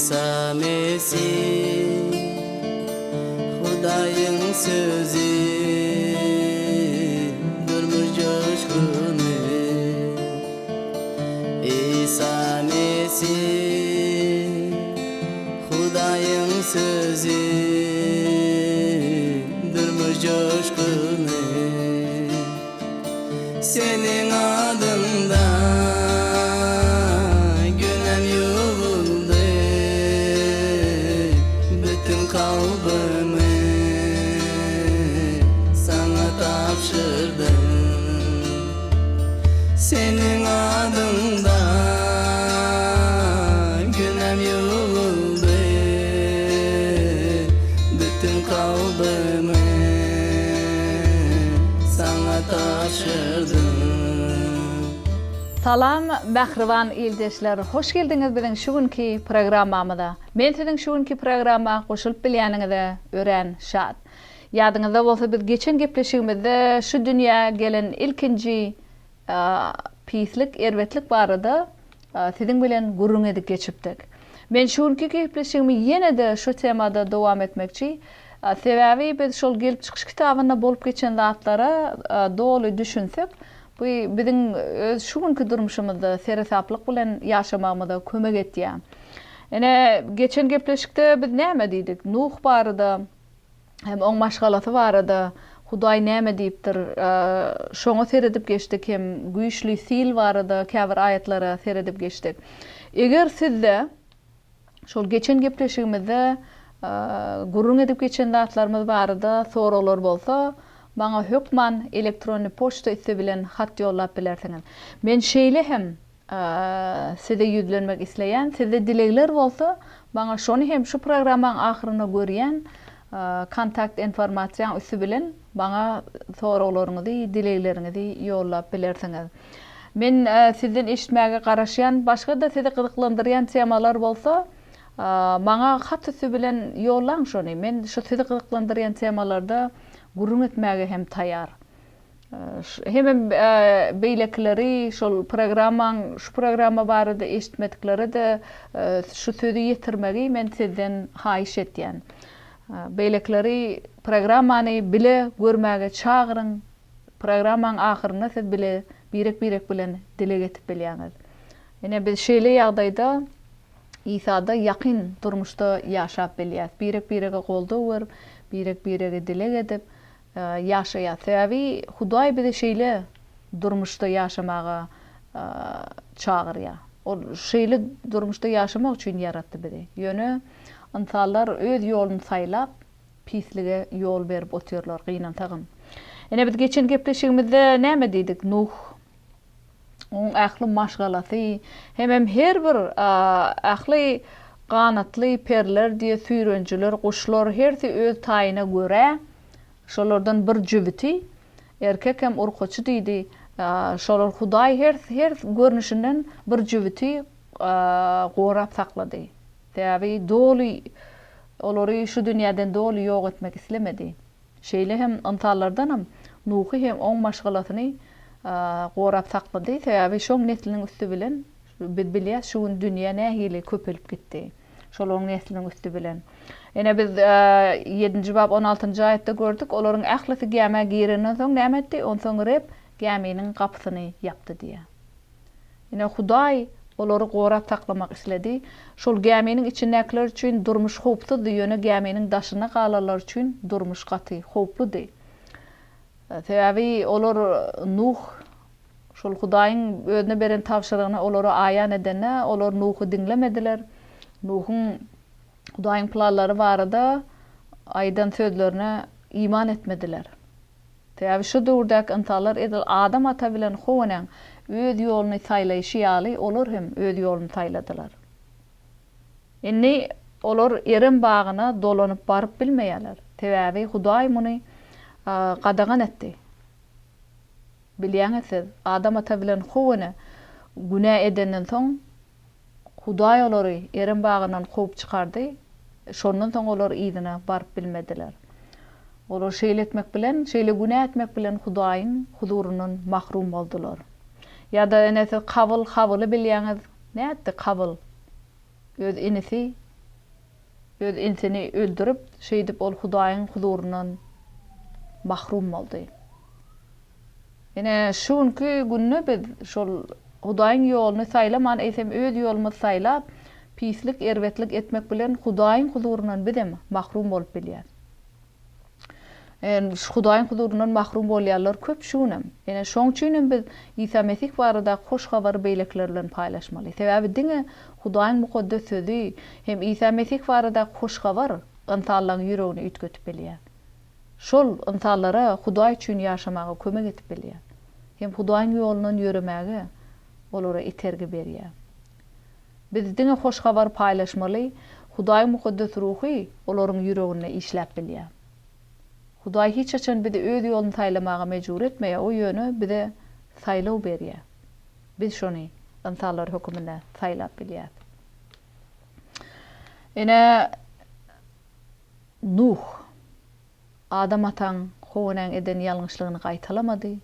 Isa Mesih Hudaýyň sözi Durmuş joşguny Isa Mesih Hudaýyň sözi Durmuş joşguny Seniň adyňda günäm ýuwuldy, Bütin kalbymy Saňa tabşyrdym. Seniň adyňda günäm ýuwuldy, Bütin kalbymy Saňa tabşyrdym. Salam mähriban ildeşler hoş geldiňiz biziň şu günki programmamyza. Men siziň şu günki programma goşulyp bilýäniňize örän şat. Ýadyňyzda bolsa biz geçen gepleşigimizde şu dünýä gelen ilkinji pislik, erbetlik barada siziň bilen gürrüň edip geçipdik. Men şu günki gepleşigimi ýene-de şu temada dowam etmekçi. Sebäbi biz şol Gelip çykyş kitabynda bolup geçen zatlara doly düşünsek, bu biziň öz şu günki durmuşymyzda seresaplyk bilen ýaşamagymyza kömek etýär. Ine, geçen gepleşikde biz näme diýdik? Nuh barada hem oň maşgalasy barada Hudaý näme diýipdir, şoňa seredip geçdik hem güýçli sil barada käbir aýatlara seredip geçdik. Eger sizde şol geçen gepleşigimizde gürrüň edip geçen zatlarymyz barada soraglar bolsa, maňa hökman elektronny poçta üsti bilen hat ýollap bilersiňiz. Men şeýle hem Size ýüzlenmek isleýän. Sizde dilegler bolsa, maňa şony hem şu programmaň ahyrynda görýän kontakt informasiýaň üsti bilen maňa soraglaryňyzy, dilegleriňizi ýollap bilersiňiz. Men sizden eşitmäge garaşýan. Başga-da sizi gyzyklandyrýan temalar bolsa, maňa hat üsti bilen ýollaň şony. Men şu sizi gyzyklandyrýan temalarda gürrüň etmäge hem taýar. Hemem beýlekileri şol programmaň şu programma barada eşitmediklere-de şu sözi ýetirmegi men sizden haýyş etýän. Beýlekileri programmany bile görmäge çagyryň. Programmaň ahyrynda siz bile birek-birek bilen dileg etip bilýäňiz. Ine biz şeýle ýagdaýda Isada ýakyn durmuşda ýaşap bilýäs. Birek-birege goldaw berip, birek-birege dileg edip, ýaşaýar. Sebäbi Hudaý bizi şeýle durmuşda ýaşamaga çagyrýar. Ol şeýle durmuşda ýaşamak üçin ýaratdy bizi. Ýöne ynsanlar öz ýoluny saýlap, pislige ýol berip otyrlar, gynansagam. Ine biz geçen gepleşigimizde näme diýdik? Nuh oň ähli maşgalasy hemem her bir ähli ganatly perler diýe süýrenjiler, guşlar hersi öz taýyna görä şolardan bir jübüti, erkek hem urkaçy diýdi. Şolar Hudaý her her görnüşinden bir jübüti gorap saklady. Sebäbi doly olary şu dünýäden doly ýok etmek islemedi. Şeýle hem ynsanlardanam Nuhy hem oň maşgalasyny gorap saklady. Sebäbi şoň nesliniň üsti bilen biz bilýäs şu gün dünýä nähili köpelip gitdi. Şolaryň nesliniň üsti bilen. Ine biz ýedinji bap on altynjy aýatda gördük, olaryň ählisi gämä girenden soň näme etdi? Onsoň Reb gäminiň gapysyny ýapdy diýýär. Ine, Hudaý olary gorap saklamak isledi. Şol gäminiň içindäkiler üçin durmuş howpsuzdy, ýöne gäminiň daşynda galanlar üçin durmuş gaty howpludy. Sebäbi olar Nuh şol Hudaýyň özüne beren tabşyrygyny olara aýan edende, olar Nuhy diňlemediler. Nuhuň Hudaýyň planlary barada aýdan sözlerine iman etmediler. Sebäbi şu döwürdäki ynsanlar edil Adam ata bilen How enäň öz ýoluny saýlaýşy ýaly olar hem öz ýoluny saýladylar. Indi olar Erem bagyna dolanyp baryp bilmeýärler. Sebäbi Hudaý muny gadagan etdi. Bilýäňiz siz, Adam ata bilen How ene günä edenden soň Hudaý olary Erem bagyndan kowup çykardy, şondan soň olar yzyna baryp bilmediler. Olar şeýle etmek bilen, şeýle günä etmek bilen Hudaýyň huzuryndan mahrum boldular. Ýa-da ine siz Kabyl Habyly bilýäňiz, nätdi Kabyl? Öz inisi. Öz inisini öldürip, şeýdip ol Hudaýyň huzuryndan mahrum boldy. Ine, şu günki günde biz şol Hudaýyň ýoluny saýlaman, eýsem öz ýolumyzy saýlap, pislik, erbetlik etmek bilen Hudaýyň huzuryndan bizem mahrum bolup bilýäris. Hudaýyň huzuryndan mahrum bolýanlar köp şu günem. Ine, şoň üçin hem biz Isa Mesih baradaky hoş habary beýlekiler bilen paýlaşmaly. Sebäbi diňe Hudaýyň Mukaddes Sözi hem Isa Mesih baradaky hoş habar ynsanlaryň ýüregini üýtgetip bilýär. Şol ynsanlara Hudaý üçin ýaşamaga kömek edip bilýär. Hem Hudaýyň ýolundan ýöremäge olara itergi berýär. Biz diňe hoş habary paýlaşmaly, Hudaýyň Mukaddes Ruhy olaryň ýüreginde işläp bilýär. Hudaý hiç haçan bizi öz ýoluny saýlamaga mejbur etmeýär, O ýöne bize saýlaw berýär. Biz şony ynsanlar höküminde saýlap bilýäris. Ine, Nuh. Adam ataň, How enäň eden ýalňyşlygyny gaýtalamady.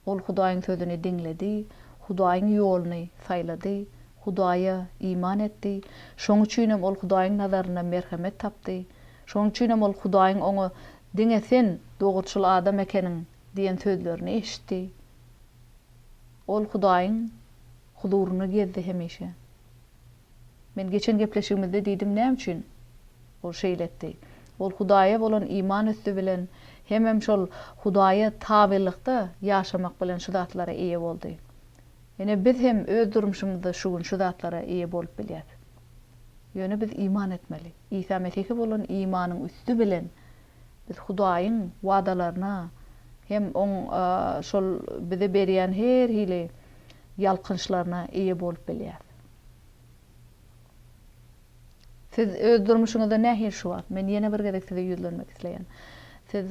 Ol Hudaýyň sözüni diňledi, Hudaýyň ýoluny saýlady, Hudaýa iman etdi. Şoň üçinem ol Hudaýyň nazarynda merhemet tapdy. Şonuň üçinem ol Hudaýyň oňa, Diňe sen dogruçyl adam ekeniň diýen sözlerini eşitdi. Ol Hudaýyň huzurynda gezdi hemişe. Men geçen gepleşigimizde diýdim näme üçin ol şeýle etdi. Ol Hudaýa bolan iman üsti bilen hemem şol Hudaýa tabylykda ýaşamak bilen şu zatlara eýe boldy. Ine biz hem öz durmuşymyzda şu gün şu zatlara eýe bolup bilýäs. Ýöne biz iman etmeli. Isa Mesihe bolan imanyň üsti bilen biz Hudaýyň wadalaryna hem oň şol bize berýän her hili ýalkynçlaryna eýe bolup bilýäs. Siz öz durmuşyňyzda nähili şu wagt? Men ýene bir gezek size ýüzlenmek isleýän. Siz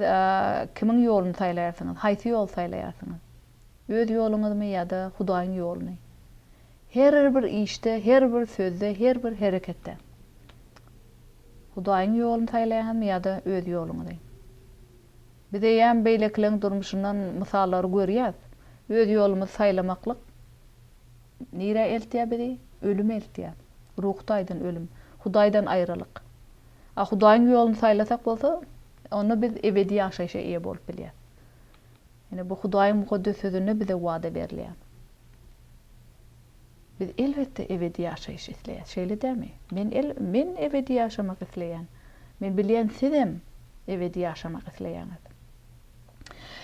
kimiň ýoluny saýlaýarsyňyz? Haýsy ýoly saýlaýarsyňyz? Öz ýoluňyzmy ýa-da Hudaýyň ýoluny? Her bir işde, her bir sözde, her bir hereketde. Hudaýyň ýoluny saýlaýaňyzmy ýa-da öz ýoluňyzy? Biz eýýäm beýlekileň durmuşyndan mysallary görýäs. Öz ýolumyzy saýlamaklyk nirä eltýär bizi? Ölüme eltýär. Ruhy taýdan ölüm. Hudaýdan aýralyk. A Hudaýyň ýoluny saýlasak bolsa, onda biz ebedi ýaşaýşa eýe bolup bilýäs. Ine, bu Hudaýyň Mukaddes Sözünde bize wada berilýär. Biz elbetde ebedi ýaşaýyş isleýäs, şeýle dälmi? Men el, men ebedi ýaşamak isleýän. Men bilýän sizem ebedi ýaşamak isleýäňiz.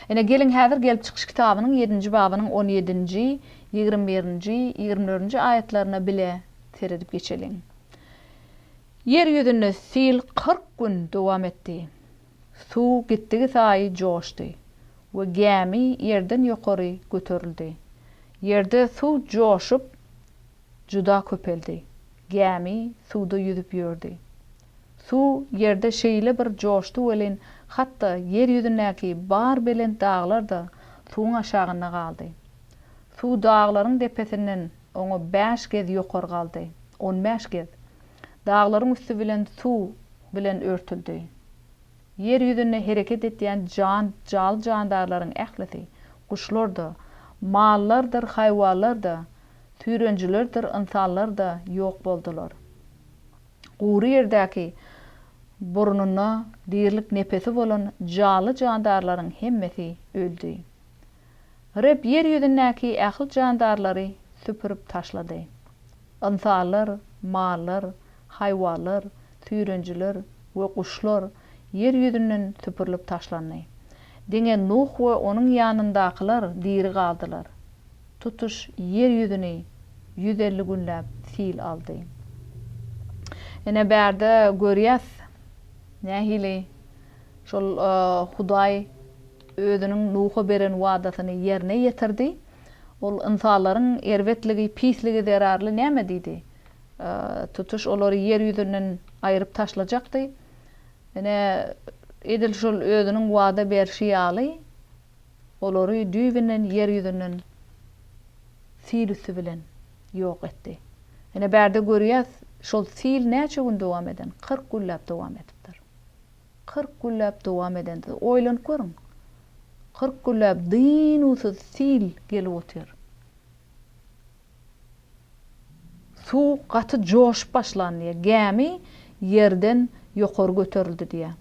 Ine, geliň häzir Gelip çykyş kitabynyň ýedinji babynyň on ýedinji, 21-nji, 24-nji aýatlaryna bile seredip geçeliň. Ýer ýüzünde sil 40 gün dowam etdi. Suw gitdigi saýy joşdy we gämi ýerden ýokary göterildi. Ýerde suw joşup, juda köpeldi. Gämi suwda ýüzüp ýördi. Suw ýerde şeýle bir joşdy welin, hatda ýer ýüzündäki bar belent daglar-da suwuň aşagynda galdy. Suw daglaryň depesinden oňa bäş gez ýokary galdy, on bäş gez. Daglaryň üsti bilen suw bilen örtüldi. Ýer ýüzünde hereket etýän jan jaly-jandarlaryň ählisi, guşlar-da, mallardyr haýwanlar-da, süýrenjilerdir ynsanlar-da ýok boldular. Gury ýerdäki burnunda dirilik nepesi bolan janly-jandarlaryň hemmesi öldi. Reb ýer ýüzündäki ähli jandarlary süpürip taşlady. Ynsanlar, mallar, haýwanlar, süýrenjiler we guşlar ýer ýüzünden süpürilip taşlandy. Diňe Nuh we onuň ýanyndakylar diri galdylar. Tutuş ýer ýüzüni 150 günläp sil aldy. Ine, bärde görýäs, nähili şol Hudaý Özüniň Nuha beren wadasyny ýerine ýetirdi. Ol ynsanlaryň erbetligi, pisligi zerarly näme diýdi? Tutuş olary ýer ýüzünden aýryp taşlajakdy. Ine, edil şol özüniň wada berşi ýaly, olary düýbünden ýer ýüzünden sil üsti bilen ýok etdi. Ine, bärde görýäs, şol sil näçe gün dowam eden? 40 günläp dowam edipdir. 40 günläp dowam eden. Siz oýlanyp görüň. 40 günläp dynuwsyz sil gelip otyr. Suw gaty joşup başlan diýýär. Gämi ýerden ýokary göterildi diýýär.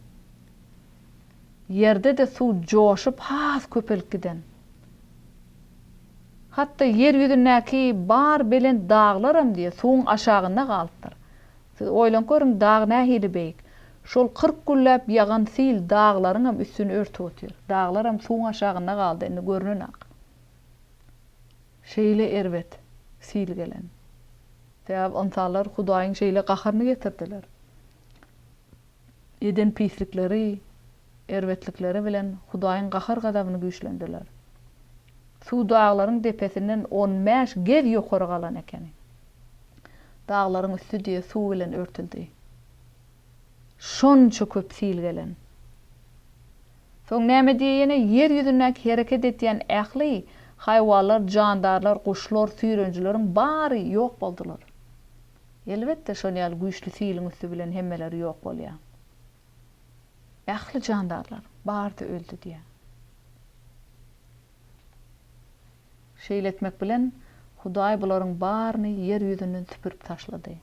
Ýerde-de suw joşup has köpelip giden. Hatda ýer ýüzündäki bar belent daglaram diýýär, suwuň aşagynda galypdyr. Siz oýlanyp görüň, dag nähili beýik. Şol 40 günläp ýagan sil daglaryňam üstüni örtüp otyr. Daglaram suwuň aşagynda galdy, indi görnenak. Şeýle erbet sil gelen. Sebäbi ynsanlar Hudaýyň şeýle gaharyny getirdiler. Eden pislikleri, erbetlikleri bilen Hudaýyň gahar-gazabyny güýçlendiler. Suw daglaryň depesinden 15 gez ýokary galan ekeni. Daglaryň üsti diýe suw bilen örtüldi. Şonça köp sil gelen. Soň näme diýýär ýene, Ýer ýüzündäki hereket etýän ähli haýwanlar, jandarlar, guşlar, süýrenjileriň bary ýok boldular. Elbetde, şol ýaly güýçli siliň üsti bilen hemmeler ýok bolýar. Ähli jandarlar, barysy öldi diýýär. Şeýle etmek bilen, Hudaý bularyň baryny ýer ýüzünden süpürip taşlady.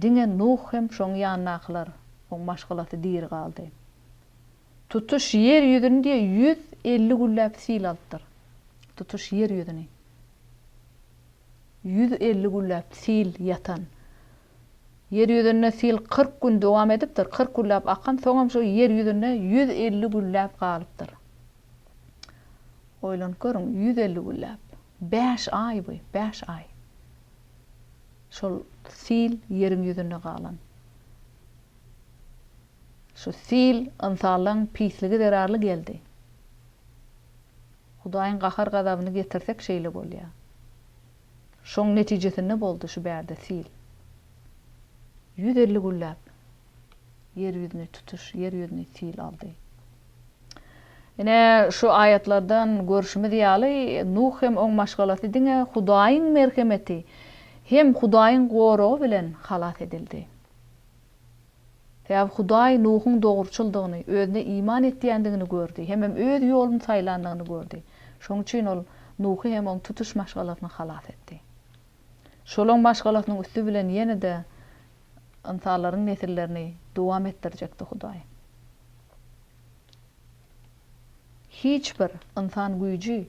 Diňe Nuh hem şoň ýanyndakylar, oň maşgalasy diri galdy. Tutuş ýer ýüzüni diýe 150 günläp sil alypdyr. Tutuş ýer ýüzüni. 150 günläp sil ýatan. Ýer ýüzünde sil 40 gün dowam edipdir, 40 günläp akan, soňam şo ýer ýüzünde 150 günläp galypdyr. Oýlanyp görüň, 150 günläp. Bäş aý bu, bäş aý. Şol sil ýeriň ýüzünde galan. Şu sil ynsanlaň pisligi zerarly geldi. Hudaýyň gahar-gazabyny getirsek şeýle bolýar. Şoň netijesinde boldy şu bärde sil. 150 günläp ýer ýüzüni tutuş ýer ýüzüni sil aldy. Ine, şu aýatlardan görşümiz ýaly, Nuh hem oň maşgalasy diňe Hudaýyň merhemeti hem Hudaýyň goragy bilen halas edildi. Sebäbi Hudaý Nuhuň dogruçyldygyny, özüne iman etýändigini gördi, hemem öz ýoluny saýlandygyny gördi. Şonuň üçin ol Nuhy hem oň tutuş maşgalasyny halas etdi. Şolaň maşgalasynyň üsti bilen ýene-de ynsanlaryň nesillerini dowam etdirjekdi Hudaý. Hiç bir ynsan güýji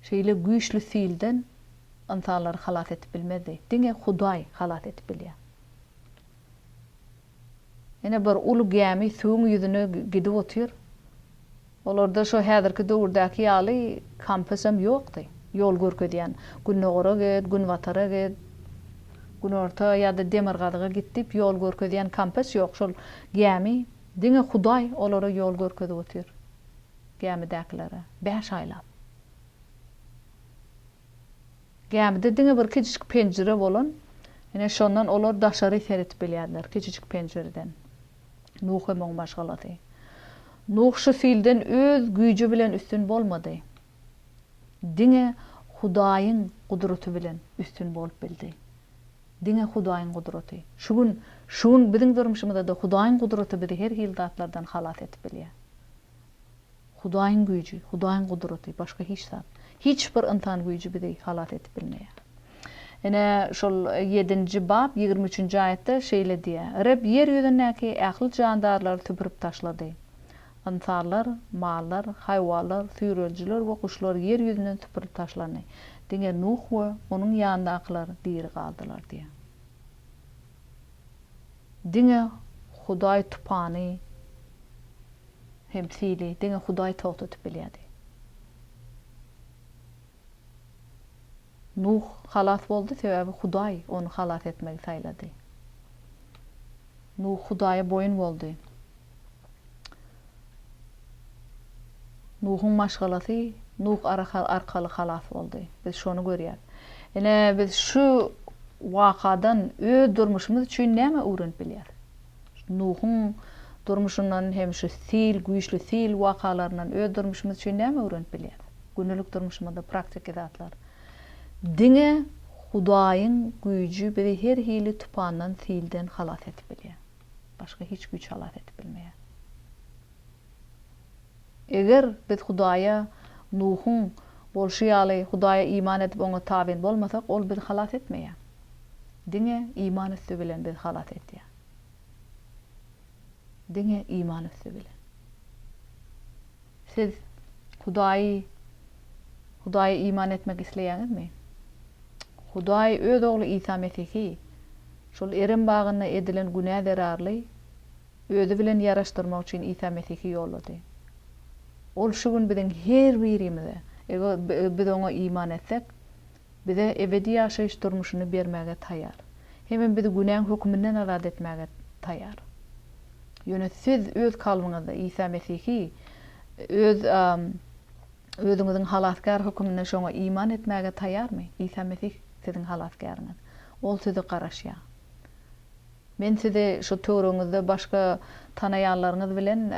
şeýle güýçli silden ynsanlary halas edip bilmezdi. Diňe Hudaý halas edip bilýär. Ine bir uly gämi suwuň ýüzüne gidip otyr. Olarda şo häzirki döwürdäki ýaly kompasam ýokdy. Ýol görkezýän. Gündogara git, günbatara git, günorta ýa-da demirgazyga git diýip ýol görkezýän kompas ýok. Şol gämi diňe Hudaý olara ýol görkezip otyr. Gämidäkilere. Bäş aýlap. Gämide diňe bir kiçijik penjire bolan, ine şondan olar daşary seredip bilýärdiler, kiçijik penjireden. Nuh hem oň maşgalasy. Nuh şu silden öz güýji bilen üstün bolmady. Diňe Hudaýyň gudraty bilen üstün bolup bildi. Diňe Hudaýyň gudraty. Şu gün, şu gün biziň durmuşymyzda-da Hudaýyň gudraty bizi her hili zatlardan halas edip bilýär. Hudaýyň güýji, Hudaýyň gudraty, başga hiç zat. Hiç bir ynsan güýji bizi halas edip bilmeýär. Ine, şol ýedinji bap, 23-nji aýatda şeýle diýýär, Reb ýer ýüzündäki ähli jandarlary süpürip taşlady. Ynsanlar, mallar, haýwanlar, süýrelijiler we guşlar ýer ýüzünden süpürilip taşlandy. Diňe Nuh we onuň ýanyndakylar diri galdylar diýýär. Diňe Hudaý tupany hem sili diňe Hudaý togtadyp bilýärdi. Nuh halas boldy, sebäbi Hudaý ony halas etmegi saýlady. Nuh Hudaýa boýun boldy. Nuhuň maşgalasy Nuh arkaly halas boldy. Biz şony görýäris. Ine, biz şu wakadan öz durmuşymyz üçin näme öwrenip bilýäris? Nuhuň durmuşyndan hem şu sil, güýçli sil wakalaryndan öz durmuşymyz üçin näme öwrenip bilýäris? Gündelik durmuşymyzda praktiki zatlar. Diňe Hudaýyň güýji bizi her hili tupandan, silden halas edip bilýär. Başga hiç güýç halas edip bilmeýär. Eger biz Hudaýa Nuhuň bolşy ýaly Hudaýa iman edip oňa tabyn bolmasak, ol bizi halas etmeýär. Diňe iman üsti bilen bizi halas etýär. Diňe iman üsti bilen. Siz Hudaýy Hudaýa iman etmek isleýäňizmi? Hudaý Öz Ogly Isa Mesihi şol Erem bagynda edilen günä zerarly Özi bilen ýaraşdyrmak üçin Isa Mesihi ýollady. Ol şu gün biziň her birimize, eger biz Oňa iman etsek, bize ebedi ýaşaýyş durmuşyny bermäge taýýar. Hemem bizi günäň höküminden azat etmäge taýýar. Ýöne siz öz kalbyňyzda Isa Mesihi öz özüňiziň Halasgär höküminde şoňa iman etmäge taýýarmy? Isa Mesih siziň Halasgäriňiz. Ol size garaşýar. Men sizi şu töweregiňizde başga tanaýanlaryňyz bilen,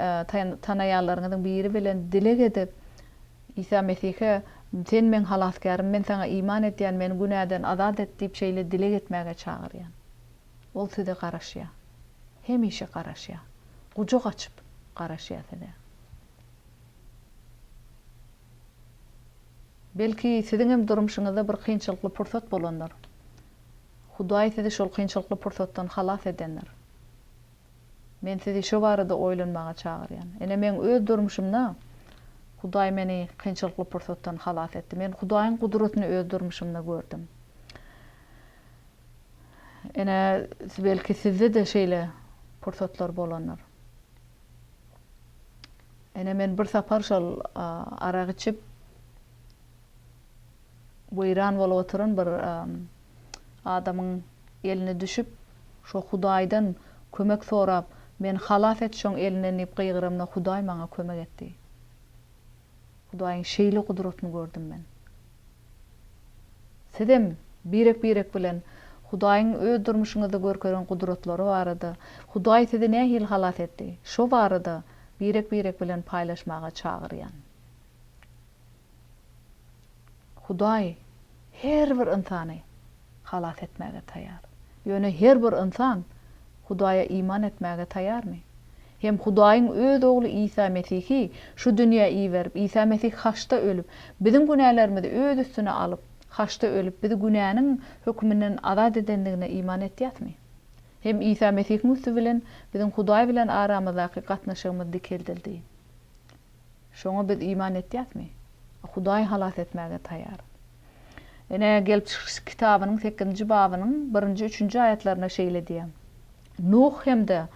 tanaýanlaryňyzyň biri bilen dileg edip, Isa Mesihe, Sen meň Halasgärim, men Saňa iman edýän, meni günäden azat et diýip şeýle dileg etmäge çagyrýan. Ol size garaşýar. Hemişe garaşýar. Gujak açyp garaşýar size. Belki, siziňem durmuşyňyzda bir kynçylykly pursat bolandyr. Hudaý sizi şol kynçylykly pursatdan halas edendir. Men sizi şo barada oýlanmaga çagyrýan. Ine, meň öz durmuşymda Hudaý meni kynçylykly pursatdan halas etdi. Men Hudaýyň gudratyny öz durmuşymda gördüm. Ine, belki sizde-de şeýle pursatlar bolandyr. Ine, men bir sapar şol arak içip, weýran bolup oturan bir adamyň eline düşüp, şo Hudaýdan kömek sorap, Meni halas et şoň elinden diýip gygyramda Hudaý maňa kömek etdi. Hudaýyň şeýle gudratyny gördüm men. Sizem birek-birek bilen Hudaýyň öz durmuşyňyzda görkezen gudratlary barada, Hudaý sizi nähili halas etdi, şo barada birek-birek bilen paýlaşmaga çagyrýan. Hudaý her bir ynsany halas etmäge taýýar. Ýöne her bir ynsan Hudaýa iman etmäge taýýarmy? Hem Hudaýyň Öz Ogly Isa Mesihi şu dünýä iberip, Isa Mesih haçda ölüp, biziň günälerimizi Öz üstüne alyp, haçda ölüp, bizi günäniň höküminden azat edendigine iman etýäsmi? Hem Isa Mesihiň üsti bilen biziň Hudaý bilen aramyzdaky gatnaşygymyz dikeldildi. Şoňa biz iman etýäsmi? Hudaý halas etmäge taýýar. Ine, Gelip çykyş kitabynyň sekizinji babynyň birinji, üçünji aýatlarynda şeýle diýýär, Nuh hem-de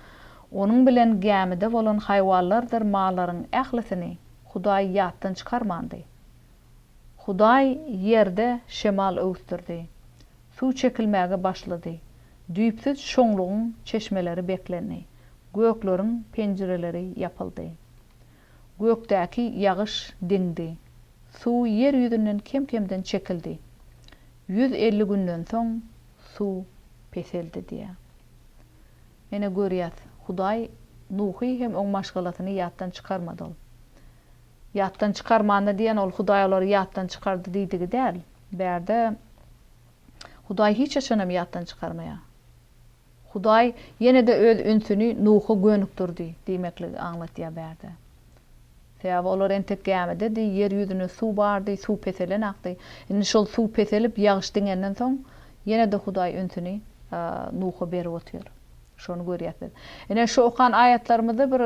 onuň bilen gämide bolan haýwanlardyr mallaryň ählisini Hudaý ýatdan çykarmandy. Hudaý ýerde şemal öwüsdirdi. Suw çekilmäge başlady. Düýpsüz çuňlugyň çeşmeleri beklendi. Gökleriň penjireleri ýapyldy. Gökdäki ýagyş diňdi. Suw ýer ýüzünden kem-kemden çekildi. 150 günden soň suw peseldi diýýär. Ine görýäs, Hudaý Nuhy hem oň maşgalasyny ýatdan çykarmady ol. Ýatdan çykarmanda diýen ol Hudaý olary ýatdan çykardy diýdigi däl. Bärde Hudaý hiç haçanam ýatdan çykarmaýar. Hudaý ýene-de öz ünsüni Nuha gönükdirdi diýmekligi aňlatýar bärde. Sebäbi olar entek gämidedi, ýer ýüzünde suw bardy, suw peselenakdy. Indi şol suw peselip, ýagyş diňenden soň, ýene-de Hudaý ünsüni Nuha berip otyr. Şony görýäs biz. Ine, şu okan aýatlarymyzda bir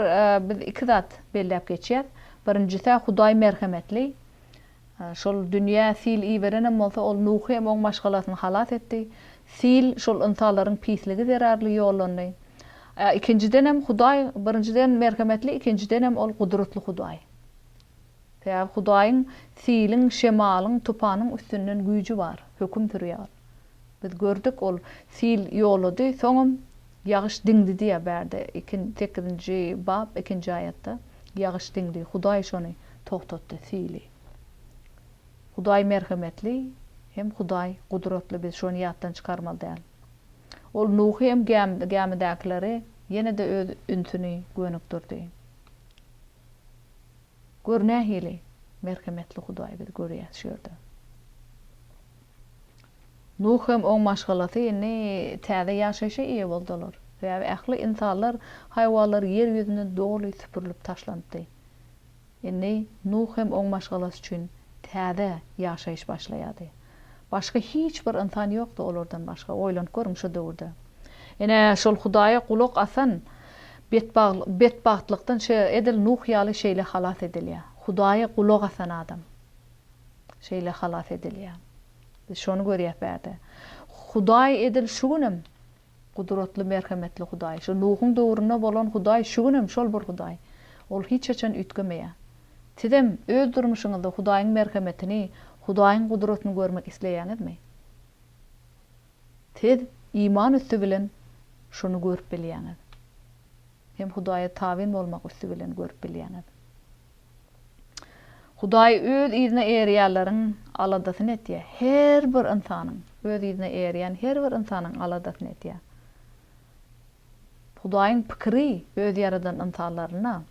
biz iki zat belläp geçýäs. Birinjisi-ä Hudaý merhemetli. Şol dünýä sil iberenem bolsa, ol Nuhy hem oň maşgalasyny halas etdi. Sil şol ynsanlaryň pisligi zerarly ýollandy. Ikinjidenem, Hudaý, birinjiden, merhemetli, ikinjidenem, ol gudratly Hudaý. Sebäbi Hudaýyň siliň, şemalyň, tupanyň üstünden güýji bar, höküm sürýär ol. Biz gördük, ol sil ýollady, soňam ýagyş diňdi diýýär bärde, sekizinji bap, ikinji aýatda, ýagyş diňdi, Hudaý şony togtatdy, sili. Hudaý merhemetli hem Hudaý gudratly biz şony ýatdan çykarmaly däl. Ol Nuhy hem gämidäkileri ýene-de öz ünsüni gönükdirdi. Gör nähili merhemetli Hudaý biz görýäs şu ýerde. Nuh hem oň maşgalasy indi täze ýaşaýşa eýe boldular. Sebäbi ähli ynsanlar, haýwanlar ýer ýüzünden doly süpürilip taşlanypdy. Indi Nuh hem oň maşgalasy üçin täze ýaşaýyş başlaýardy. Başga hiç bir ynsan ýokdy olardan başga. Oýlanyp görüň şo döwürde. Ine, şol Hudaýa gulak asan betbagtlykdan edil Nuh ýaly şeýle halas edilýär. Hudaýa gulak asan adam şeýle halas edilýär. Biz şony görýäs bärde. Hudaý edil şu günem gudratly, merhemetli Hudaý. Şu Nuhuň döwründe bolan Hudaý şu günem şol bir Hudaý. Ol hiç haçan üýtgemeýär. Sizem öz durmuşyňyzda Hudaýyň merhemetini, Hudaýyň gudratyny görmek isleýäňizmi? Siz iman üsti bilen şuny görüp bilýäňiz. Hem Hudaýa tabyn bolmak üsti bilen görüp bilýäňiz. Hudaý öz yzyna eýerýänleriň aladasyny etýär. Her bir ynsanyň, öz yzyna eýerýän her bir ynsanyň aladasyny etýär. Hudaýyň pikiri öz ýaradan ynsanlaryna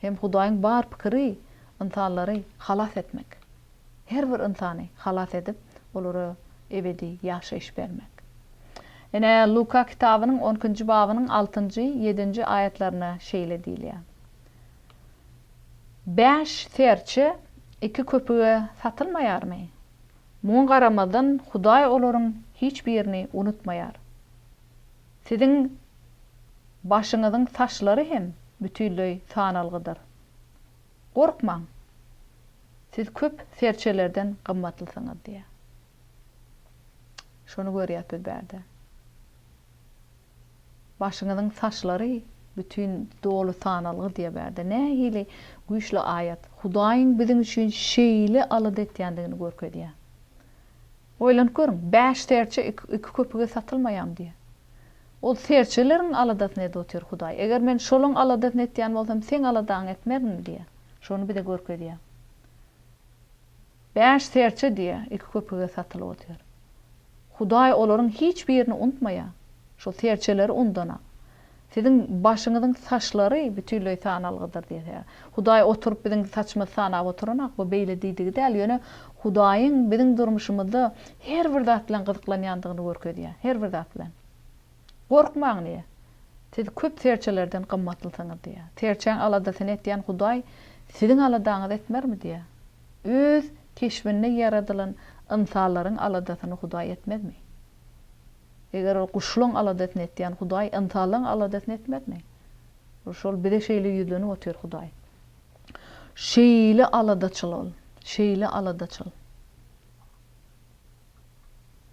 hem Hudaýyň bar pikiri ynsanlary halas etmek. Her bir ynsany halas edip, olara ebedi ýaşaýyş bermek. Ine, Luka kitabynyň on ikinji babynyň altynjy, ýedinji aýatlarynda şeýle diýilýär. Bäş serçe iki köpüge satylmaýarmy? Muňa garamazdan, Hudaý olaryň hiç birini unutmaýar. Siziň başyňyzyň saçlary hem bütinleý sanalgydyr. Gorkmaň! Siz köp serçelerden gymmatlysyňyz diýýär. Şony görýäs biz bärde. Başyňyzyň saçlary bütin doly sanalgy diýýär bärde. Nähili güýçli aýat. Hudaýyň biziň üçin şeýle alada etýändigini görkezýär. Oýlanyp görüň, bäş serçe iki köpüge satylmaýam diýýär. Ol serçeleriň aladasyny edip otyr Hudaý. Eger men şolaň aladasyny etýän bolsam, seň aladaňy etmerinmi diýýär. Şony bize görkezýär. Bäş serçe diýýär, iki köpüge satylyp otyr. Hudaý olaryň hiç birini unutmaýar. Şol serçeleri unudana. Siziň başyňyzyň saçlary bütinleý sanalgydyr diýýär. Hudaý oturyp biziň saçymyzy sanap oturanok, bu beýle diýdigi däl, ýöne Hudaýyň biziň durmuşymyzda her bir zat bilen gyzyklanýandygyny görkezýär, her bir zat bilen. Gorkmaň diýýär. Siz köp serçelerden gymmatlysyňyz diýýär. Serçäň aladasyny etýän Hudaý siziň aladaňyzy etmermi diýýär. Öz keşbinde ýaradylan ynsanlaryň aladasyny Hudaý etmezmi? Eger ol guşlaň aladasyny etýän Hudaý ynsanlaň aladasyny etmezmi? Şol bize şeýle ýüzlenip otyr Hudaý. Şeýle aladaçyl ol, şeýle aladaçyl.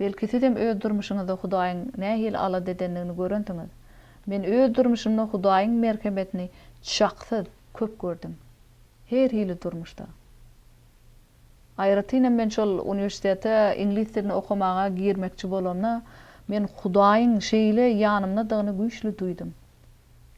Belki sizem öz durmuşyňyzda Hudaýyň nähili alada edendigini görensiňiz. Men öz durmuşymda Hudaýyň merhemetini çaksyz köp gördüm. Her hili durmuşda. Aýratynam men şol uniwersitete iňlis dilini okamaga girmekçi bolanda, men Hudaýyň şeýle ýanymdadygyny güýçli duýdum.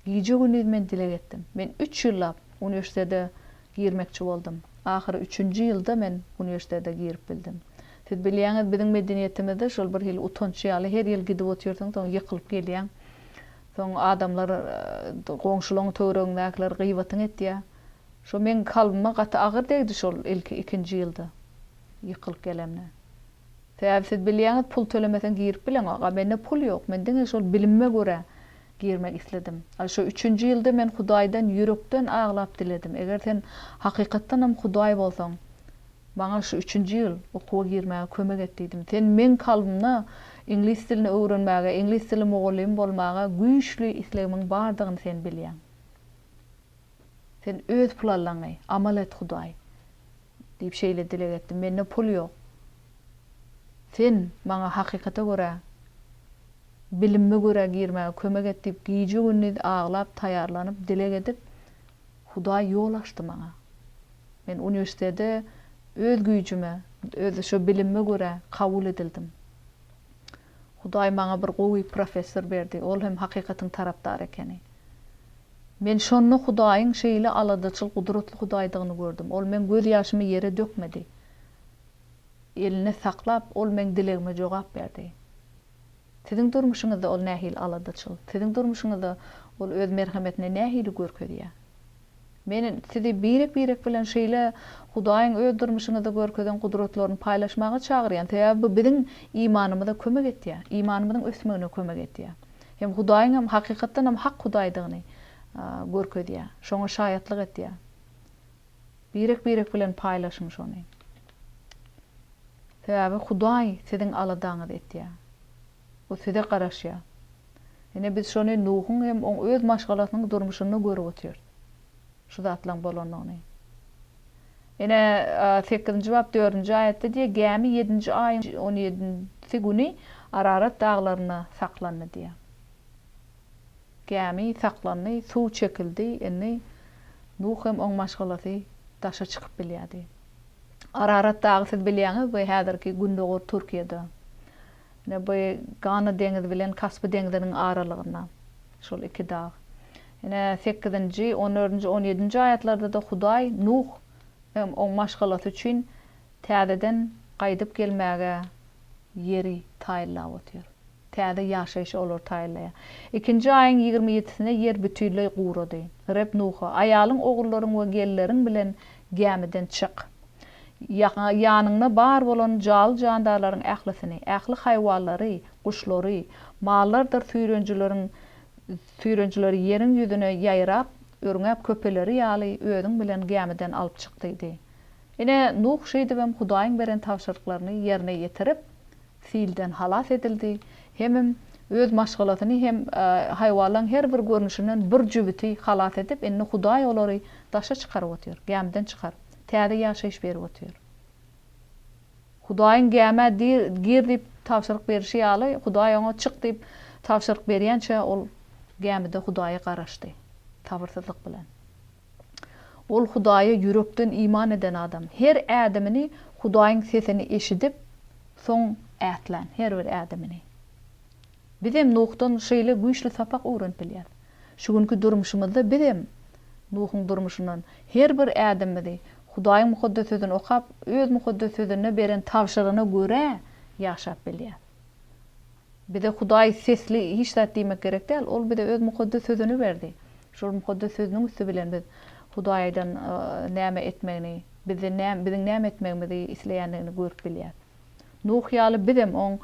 Gije-gündiz men dileg etdim. Men üç ýyllap uniwersitete girmekçi boldum. Ahyry üçünji ýylda men uniwersitete girip bildim. Siz bilýäňiz, biziň medeniýetimizde şol bir hili utanç ýaly, her ýyl gidip otyrsyň, soň ýykylyp gelýäň. Soň adamlar, goňşulaň töweregiňdäkiler gyýbatyňy etýär. Şo meň kalbyma gaty agyr degdi şol ilki ikinji ýylda ýykylyp gelemde. Sebäbi siz bilýäňiz pul tölemeseň girip bileňok. A mende pul ýok. Men diňe şol bilimime görä girmek isledim. A şo üçünji ýylda men Hudaýdan ýürekden aglap diledim. Eger sen hakykatdanam Hudaý bolsaň, maňa şu üçünji ýyl okuwa girmäge kömek et diýdim. Sen meň kalbymda iňlis dilini öwrenmäge, iňlis dili mugallymy bolmaga güýçli islegimiň bardygyny sen bilýäň. Sen öz planlaňy amal et, Hudaý! diýip şeýle dileg etdim. Mende pul ýok. Sen maňa hakykata görä, bilimime görä girmäge kömek et diýip gije-gündiz aglap, taýýarlanyp, dileg edip, Hudaý ýol açdy maňa. Men uniwersitete öz güýjüme, öz şo bilimime görä kabul edildim. Hudaý maňa bir gowy professor berdi, ol hem hakykatyň tarapdary ekeni. Men şonda Hudaýyň şeýle aladaçyl, gudratly Hudaýdygyny gördüm. Ol meň gözýaşymy ýere dökmedi. Elinde saklap, Ol meň dilegime jogap berdi. Siziň durmuşyňyzda Ol nähili aladaçyl? Siziň durmuşyňyzda Ol Öz merhemetini nähili görkezýär? Men sizi birek-birek bilen şeýle Hudaýyň öz durmuşyňyzda görkezen gudratlaryny paýlaşmaga çagyrýan. Sebäbi bu biziň imanymyza kömek etýär, imanymyzyň ösmegine kömek etýär. Hem Hudaýyň hem hakykatdan hem hak Hudaýdygyny görkezýär. Şoňa şaýatlyk etýär. Birek-birek bilen paýlaşyň şony. Sebäbi Hudaý siziň aladaňyzy etýär. O size garaşýar. Ine biz şony Nuhuň hem oň öz maşgalasynyň durmuşynda görüp otyrys. Şu zatlaryň bolanyny. Ine sekizinji bap dördünji aýatda diýýär, Gämi ýedinji aýyň on ýedisi güni Ararat daglarynda saklandy diýýär. Gämi saklandy, suw çekildi, indi Nuh hem oň maşgalasy daşa çykyp bilýärdi. Ararat dagy siz bilýäňiz, bu häzirki gündogar Türkiýede. Ine bu Gana deňizi bilen Kaspi deňziniň aralygynda şol iki dag. Ine sekizinji, on dördünji, on ýedinji aýatlarda-da Hudaý Nuh hem oň maşgalasy üçin täzeden gaýdyp gelmäge ýeri taýynlap otyr. Täze ýaşaýşy olar taýynlaýar. Ikinji aýyň 20 ýedisinde ýer bütinleý gurady. Reb Nuha, Aýalyň, ogullaryň we gelinleriň bilen gämiden çyk. Ýanyňda bar bolan jaly-jandarlaryň ählisini, ähli haýwanlary, guşlary, mallardyr süýrenjileriň süýrenjileri ýeriň ýüzüne ýaýrap, örňäp köpeleri ýaly özüň bilen gämiden alyp çyk diýdi. Ine, Nuh şeýdibem Hudaýyň beren tabşyryklaryny ýerine ýetirip, silden halas edildi, hemem öz maşgalasyny hem haýwanlaryň her bir görnüşinden bir jübüti halas edip, indi Hudaý olary daşa çykaryp otyr, gämiden çykaryp, täze ýaşaýyş berip otyr. Hudaýyň gämä gir diýip tabşyryk berişi ýaly, Hudaý oňa çyk diýip tabşyryk berýänçä ol gämide Hudaýa garaşdy, sabyrsyzlyk bilen. Ol Hudaýa ýürekden iman eden adam. Her ädimini Hudaýyň sesini eşidip, soň ätlän, her bir ädimini. Bizem Nuhdan şeýle güýçli sapak öwrenip bilýäris. Şu günki durmuşymyzda bizem Nuhuň durmuşyndan her bir ädimimizi Hudaýyň Mukaddes Sözüni okap, öz Mukaddes Sözünde beren tabşyrygyna görä ýaşap bilýäris. Bize Hudaý sesli hiç zat diýmek gerek däl, Ol bize Öz Mukaddes Sözüni berdi. Şol Mukaddes Sözüniň üsti bilen biz Hudaýdan näme etmegini, bizden näme, biziň näme etmegimizi isleýändigini görüp bilýäris. Nuh ýaly bizem Oň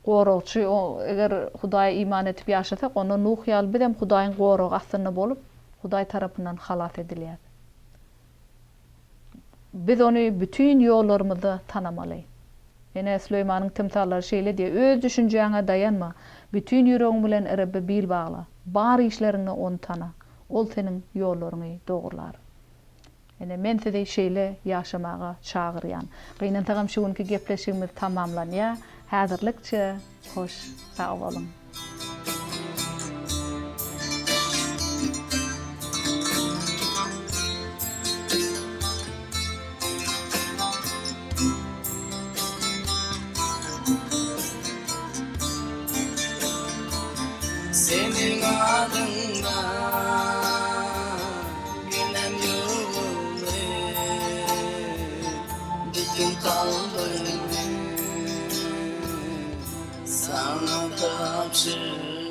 goragçy, eger Hudaýa iman edip ýaşasak, onda Nuh ýaly bizem Hudaýyň goragy astynda bolup, Hudaý tarapyndan halas edilýäris. Biz Ony bütin ýollarymyzda tanamaly. Ine, Süleýmanyň tymsallary şeýle diýýär, Öz düşünjäňe daýanma, bütin ýüregiň bilen Rebbe bil bagla, bar işleriňde Ony tana, Ol seniň ýollaryňy dogrular. Ine, men sizi şeýle ýaşamaga çagyrýan. Gynansagam şu günki gepleşigimiz tamamlanýar. Häzirlikçe hoş sag boluň. Seniň adyňda Günem ýuwuldy Bütün kalbymy Saňa tabşyrdym.